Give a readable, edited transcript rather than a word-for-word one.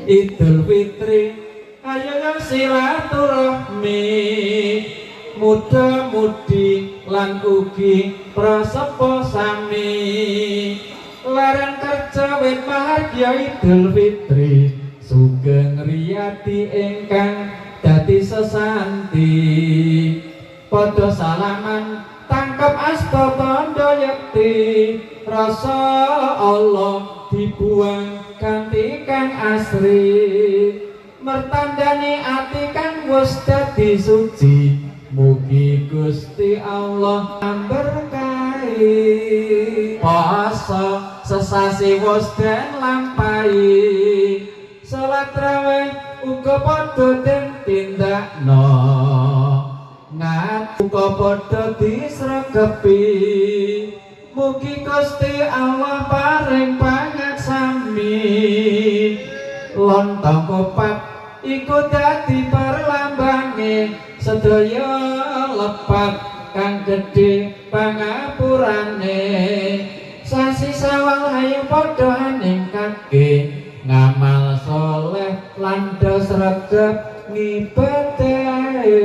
Idul Fitri ayo silaturahmi, muda-mudi lan ugi prasepa sami. Leren kerja wit bahagia Idul Fitri, sugeng riyadi ingkang dadi sesanti. Padha salaman tangkep asta tandha yekti, rasa Allah dibuang kanthi kang asri. Mertandani ati kang wis dadi suci, mugi Gusti Allah amberkahi. Poso sesasi wis den lampahi, salat raweh uga padha den tindakno, ngat uga padha disregepi. Mugi Gusti Allah paring pangaksami. Lontong kupat iku dadi perlambange sedaya lepat kang gedhe pangapurane. Sasi Sawal hayu padha ningkatke ngamal soleh lan do sregep ngibadahe.